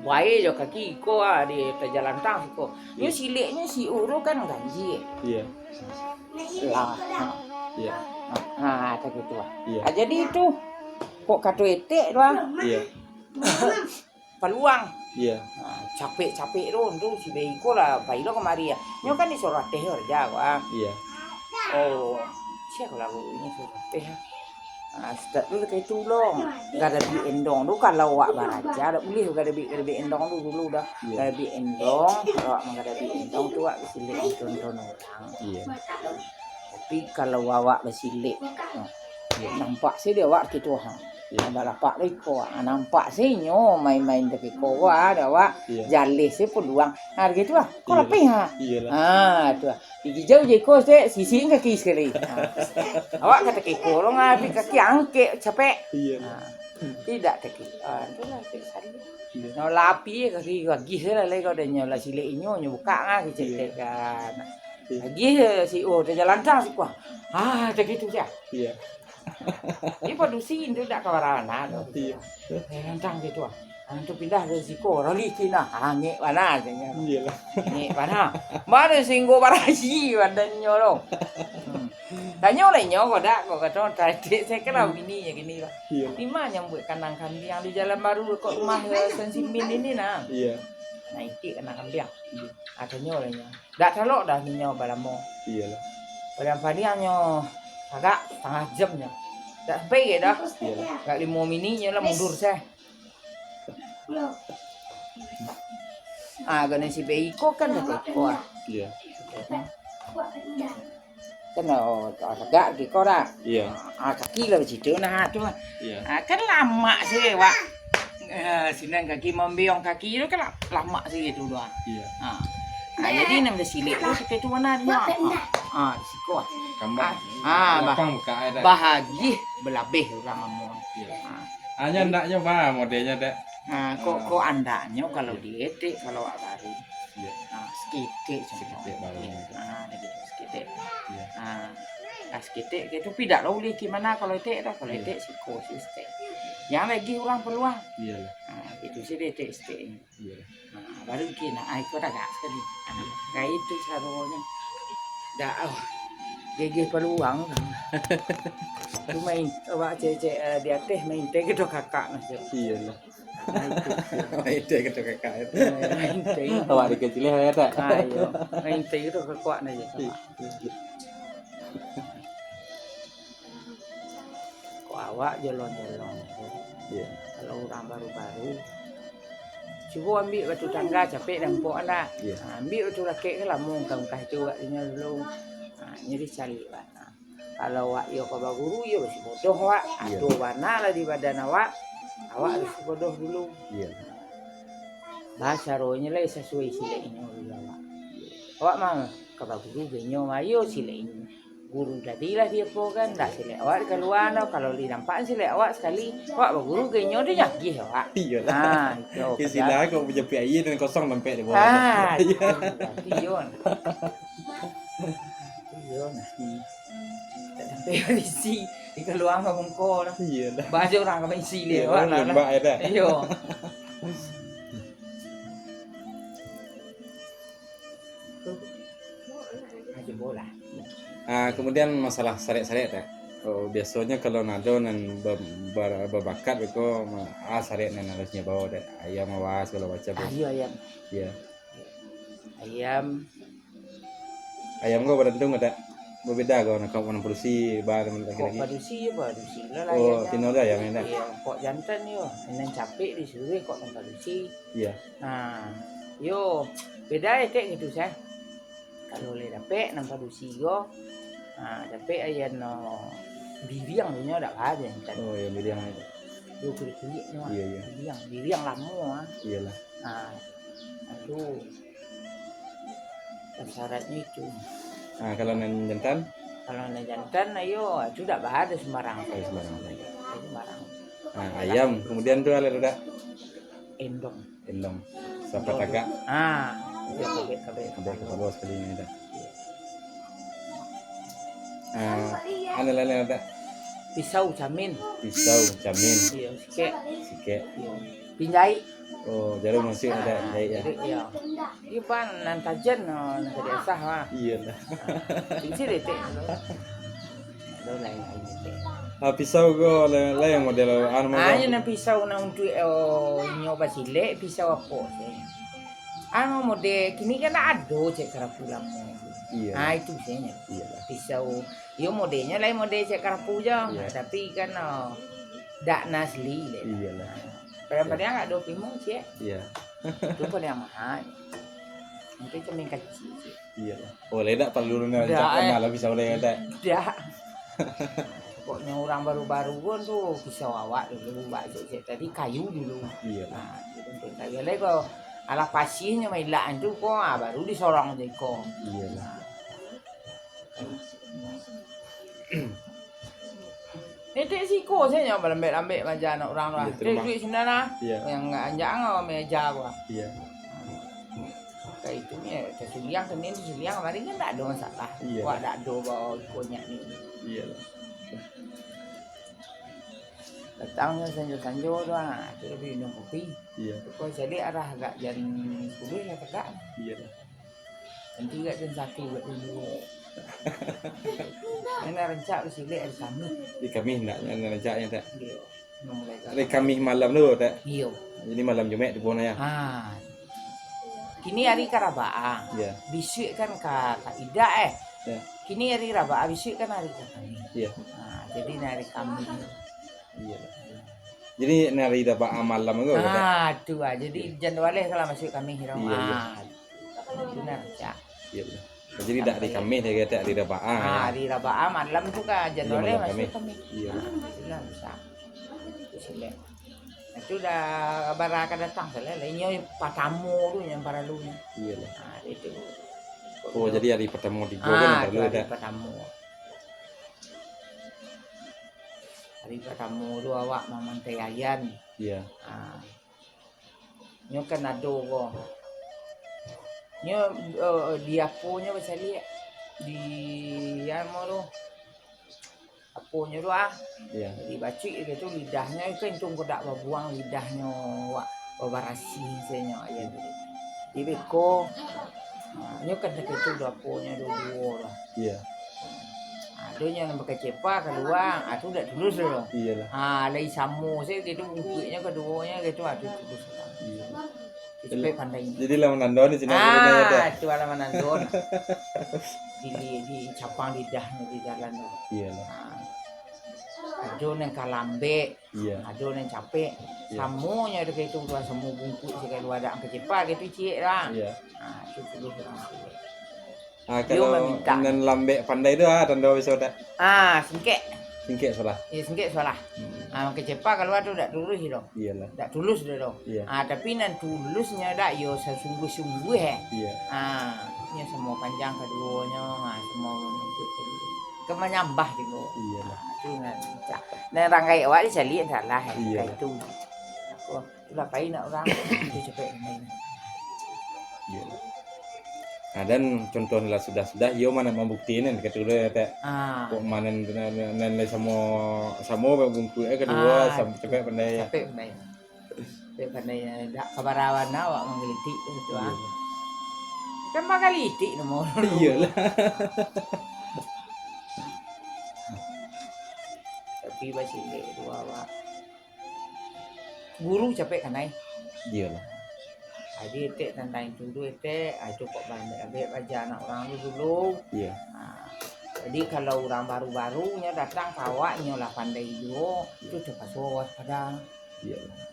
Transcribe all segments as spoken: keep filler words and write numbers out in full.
Bae jo kaki iko, ah, di tajalantang siko. Nyo, iya, sileknyo si Uru kan ganjie. Iya. Lah, ha. Iya. Ha, ha, tak gitu, ah. Iya. Ah, jadi itu, kok kato etek tu, ah. Iya. Paluang. Iya. Ha, capek-capek tu, tu si Beko lah, pai lo kamari, ah. Nyo kan disuruh ateh karajo ko, ah. Iya. Oh, sia ko lah gurunyo suruh ateh, ah. Ah, Ustaz tu kayak itu, Long. Gadabi endong tu, kalau awak baraja, dak buliah gadabi, gadabi endong tu dulu dah. Iya. Gadabi endong, kalau awak manggadabi endong tu, awak basilek nonton orang. Iya. Tapi kalau awak basilek, nah, iya, nampak se dek awak gitu, ha. Iya. Dak lapak lo iko, ha. Nampak se inyo main-main takiko, wah, dek awak. Iya. Jaleh se paluang. Ha, gitu lah. Kok, iyalah, lapeh, ha? Iyalah. Ha, tu lah. Gigi jauh je ko, Ustaz, sisian kaki sakali. Ha. Awak ka takiko lo, ngabih kaki angkek, capek. Iya. Ha. Tidak takiko. Ha, tu lah, Ustaz. Iya. Nyo lapih kaki, gagih se lah, lai kau dah nyo lah silek inyo, nyo bukak, ha, kecek, iya, kan. Iya. Gagih se si, oh, tajalantang siko. Ha, tak gitu se. Iya. Iyo, padusi indu dak ka barana doh. Iyo. Eh, rantang gitu, ah. Ah, tu pindah dari siko, rali kina. Ah, ngek bana, katanya. Iyolah. Ngek bana. Mano singgo barasi badannyo lo. Hmm. Tanyo lah inyo ko dak, ko kato, tadi saya kira, hmm, bini je kini lah. Iyo. Di ma nyambuik kandang kambiang di Jalan Baru, kok rumah, eh, San Simin ini nah. Iyo. Nah, itik kandang kambiang. Iyo. Ah, tanyo lah inyo. Dak talok dah inyo balamo. Iyolah. Paliang-paliang nyo agak satangah jam nyo. Dak sampai ge dah. Iyolah. Agak limo minik nyo lah mundur se. Ah, gana si Beko kan dah teko, ah. Iya. Kan, oh, agak teko dah. Iya. Ah, kaki lah situ nah tu. Iya. Ah, kan lamak se, Wak. Eh, sinan kaki, mambiong kaki tu kan la-, lamak se gitu doh. Iya. Ha. Ha, jadi nan basilek tu kito tu bana nyo. Ha, ha, di siko. Kambang. Ha, ha, bah-, lapang bukak ai dah. Bahagih balabeh urang amun. Iya. Ha. Hanyo andaknyo bah modelnyo dak. Ha, kok, ha, kok andaknyo kalau, iya, dietek kalau awak baru. Iya. Ha, saketek sajo. Saketek baru. Iya. Ha, dah gitu saketek. Iya. Ha. Ha, saketek gitu, tapi dak lah ulih gimana kalau etek dah. Kalau, iya, etek siko saketek. Jan lagi urang paluang. Iyolah. Ha, itu se dietek saketek. Iya. Ha, baru kini, ah, iko tagak sakali. Ha, kayak itu caronyo. Dak, oh, gagih paluang. Tu main, awak cek-cek, eh, di ateh main teh gitu kakak nah, cek. Iyolah. Nah, itu. Main teh gitu kakak itu. Eh, main teh. Awak dikecilin ya, tak? Ah, iyo. Main teh gitu kakak nah, cek. Iya. Kok awak jolong-jolong tu. Iya. Kalau urang baru-baru, cubo ambiak batu tangga, capek dampok anda. Iya. Ha, ambiak batu rakek kan lamo ungkah-ungkah itu agaknyo dulu. Ha, jadi caliak bana. Kalau awak iyo ka baguru, iyo basibodoh awak. Iya. Ado bana lah di badan awak, awak basibodoh dulu. Iya. Bacaronyo lah sasuai silek inyo dulu awak. Awak mah ka baguru ka inyo mah, iyo silek inyo. Guru tadi lah di apo kan, dak silek awak di kalua no, kalau di nampak silek awak sakali, awak baguru ka inyo, dio nagih awak. Iyolah. Ha, itu. Istilah kau punya P I A dan kosong nampek di bawah. Ha, iyo. Iyo nah. Hmm. Tak sampai barisi, di kalua ka bungko lah. Iyolah. Bahaso urang ka barisi lewat lah. Lembak ya dah. Iyo. Ah, kemudian masalah sarek-sarek, tak? Oh, biasonyo kalau nado nan ba-, ba-, babakat beko, ma-, ah, sarek nan harusnyo bao, tak? Ayam, awa, segalo macam. Ah, iyo, ayam. Iya. Ayam. Ayam ko barantung, tak? Babeda ko, nak, nak padusi, ba-, kok laki-laki? Padusi, iyo, padusi lah. Oh, ayamnyo. Tino tu ayamnyo, tak? Iyo, kok jantan yo, nan capek disuruah kok nan padusi. Iya. Nah, yo, beda etek gitu, sah. Kalau lai dapek nan padusi ko, nah, dapek ayam no biriang tu nyo dak baa tu, kan. Oh, yang biriang itu. Yo, kulik-kulik nyo, ah. Iya, iya. Biriang, biriang lamo, ah. Iyalah. Nah, itu syaratnyo itu. Nah, kalau nan jantan? Kalau nan jantan, ayo, itu dak baa tu sembarang. Oh, sembarang saja. Sembarang. Nah, ayam, kemudian tu alah dak? Endong. Endong. Sapatagak. Ah, iyo, kabek, kabek. Kabek, kabek sakali ni dah. Ah, anu lain ado? Pisau camin. Pisau camin. Iyo, sikek. Sikek. Iyo. Pinjahik. Oh, jarum masuak ado pinjahik, yo. Jadi, iyo. Iyo ban nan tajan, no, nan ka diasah, mah. Iyolah. Pinsil detek. Ado lain-lain detek. Ah, pisau ko lain, lain model anu mah. Hanyo nan pisau nan untuak, oh, inyo basilek, pisau apo se. Anu model kini kan ado cek karapu lamo. Iyo. Ah, itu biasonyo. Iyolah. Pisau, iyo modelnyo lain model cek karapu jo. Iyo. Tapi kan, oh, dak nan asli dek. Iyolah. Paliang-paliang agak duo puluah limo, ciek. Iyo. Itu paliang mahal. Mungkin cermin kaciak, ciek. Iyolah. Oh, lai dak paralu nyo rancak eh. Lah bisa uleh dak? Dak. Pokoknyo urang baru-baru pun tu pisau awak dulu, bak ciek-ciek tadi kayu dulu. Iyolah. Nah, gitu, kayu. Lai ko alah pasihnyo mailak tu ko, ah, baru disorong jo iko. Iyolah. Nah. Netek siko sajo balambek-lambek maja anak urang tu, ah. Iyo, terima. Duit sinan, ah. Iyo. Nan anjak ang meja ko, ah. Iyo. Ka itu nyo, tasuliang, Senin tasuliang, kamari kan dak ado masalah. Iyo. Wak dak ado bao iko nyak ni. Iyolah. Datangnyo sanjo-sanjo tu, ah, tu labiah minum kopi. Iyo. Ko caliak arah agak jam sapuluah lah tagak. Iyolah. Nanti agak jam satu, agak jam duo. Nan rancak basilek ari Kamih. Ari Kamih ndak, nan rancaknyo, tak? Iyo. Nan mulai Ari Kamih malam tu, tak? Iyo. Jadi malam Jumaik tu pun, yo? Ha. Kini ari ka Rabaah. Iyo. Bisuak kan ka, ka Idak, eh. Iyo. Kini ari Rabaah, bisuak kan ari ka Kamih. Iyo. Ha, jadi nan ari Kamih. Iyo. Jadi nan ari Rabaah malam tu, tak? Ah, tu ah. Jadi jan duo baleh salah masuak Kamih tu. Iyo, iyo. Ah. Itu nan rancak. Iyo, betul. Jadi dak ari Kamih dah kata ari Rabaah, ah, yo? Ari Rabaah malam tu ka jan duo baleh masuak Kamih. Iyo. Ah, itu nan rancak. Itu silek. Itu dah bara ka datang salah. Lah inyo patamo tu nan paralu nyo. Iyolah. Ah, itu. Oh, jadi ari patamo tigo kan nan paralu, ari patamo. Ari patamo tu awak mamantai ayan. Iyo. Ah. Nyo kan ado ko. Nyo, eh, di aponyo bacaliak. Di, anu tu. Aponyo tu, ah. Iyo. Di bacuik gitu lidahnyo, kan untuang ko dak babuang lidahnyo, wak, babarasiah sajo ayan tu. Di beko. Ah, nyo kan takecek tu aponyo tu duo lah. Iyo. Ado nyo nan bakacepa kalua, ah, tu dak tulus tu. Iyolah. Ah, lai samo se gitu bungkuiknyo kaduonyo gitu, ah, tu tulus. Iyo. Capek pandai. Jadi lah manando di sini. Ah, tu lah manando. Di, di, di capang lidahnyo di jalan tu. Iyolah. Ah. Ado nan ka lambek, iyo, ado nan capek. Iyo. Samonyo ado kaitu tu, samo bungkuik se kalua, dak bakacepa gitu ciek lah. Iyo. Ah, tu tulus urang tu. Ah, kalau nan lambek pandai tu, ah, tando biso dak? Ah, singkek. Singkek salah. Iyo, singkek salah. Hmm. Ah, bakacepa kalua tu dak tulus tu. Iyolah. Dak tulus tu. Iyo. Ah, tapi nan tulusnyo dak, yo sasungguah-sungguah, eh. Iyo. Ah, nyo samo panjang kaduonyo, ah, samo ka manyambah juo. Iyolah. Ah, tu nan, nan ranggaik awak dicaliak salah, eh. Iyolah. Kaitu. Aku Itulah pai nak urang, itu capek main. Iyo. Nah, dan contoh lah sudah-sudah, iyo mah nak mambuktikan, kato urang, tak? Ah. Kok mah nan, nan, nan, nan samo, samo bungkuik, eh, kaduo, ah, sam-, capek pandai. Capek pandai. Capek pandai, eh, dak kabarawan awak manggalitik tu, ah. Iyo. Kan manggalitik namo. Iyolah. Tapi bacilek tu awak. Guru capek kanai. Iyolah. Jadi etek tantang itu tu etek, ah, itu kok baliak-baliak baraja anak urang tu dulu. Iyo. Ah, jadi kalau urang baru-baru nyo datang ka awak, nyo lah pandai juo, itu tapaso waspada. Iyolah.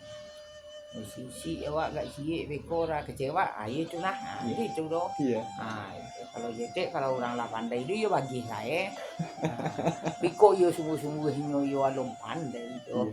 Isi-isi awak agak ciek beko lah kecewa, ah, iyo tu nah. Ah, iyo. Itu tu doh. Iyo. Ah, itu. Kalau etek, kalau urang lah pandai tu, iyo bagih lah, eh. Ah, beko iyo sungguah-sungguah inyo iyo alun pandai tu. Iyo.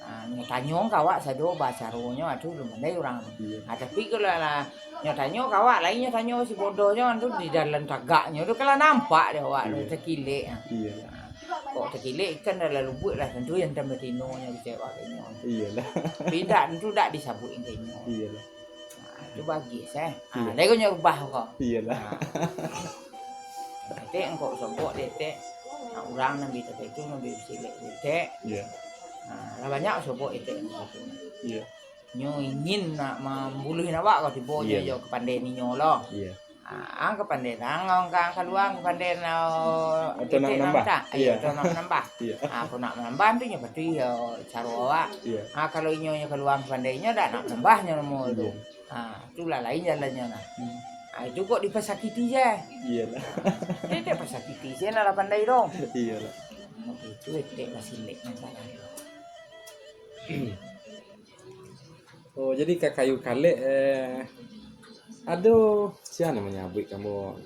Ah, nyo tanyo ka awak sado, bacaronyo, ah, tu alun pandai urang. Iyo. Ah, tapi kalau lah nyo tanyo ka awak, lain nyo tanyo si bodohnyo tu di dalam tagaknyo tu, kalau nampak dek awak tu, iyo, takilek, ah. Iyo. Ah, kok takilek ikan dalam lubuak lah, tantu nan batino nyo kecewa ka inyo. Iyolah. Tapi indak, tantu dak disabuik ka inyo. Iyolah. Ah, tu bagih, eh. Ah, iyo. Lai ko nyo rubah ko. Iyolah. Ah. Etek, engkau sobok dek etek. Ah, urang nan bi tapaitu, nan bi basilek dek etek. Iyo. Ah, lah banyak sobok etek. Iyo. Nyo ingin nak mambuluih awak ko, tibo nyo Iya. Yo kapandaian inyo lo. Iya. Ah, ang kapandaian ang, ang ka-, ang kalua ang kapandaian, oh, Atau nak etek manambah? Nah, Iya. Atau nak manambah. Iya. Ah, kok nak manambah tu nyo patuik yo caro awak. Iya. Ah, kalau inyo nyo kalua ang kapandaian inyo dak nak manambah nyo namo tu. Iya. Ah, itulah lain jalannyo nah. Hmm. Ah, itu kok dipasakiti je. Iyalah. Dia tak pasakiti je nak lah pandai dong. Iyalah. Itu etek lah silek masalah tu. Oh, jadi ka kayu kalek eh ado sia nan manyabuik kamu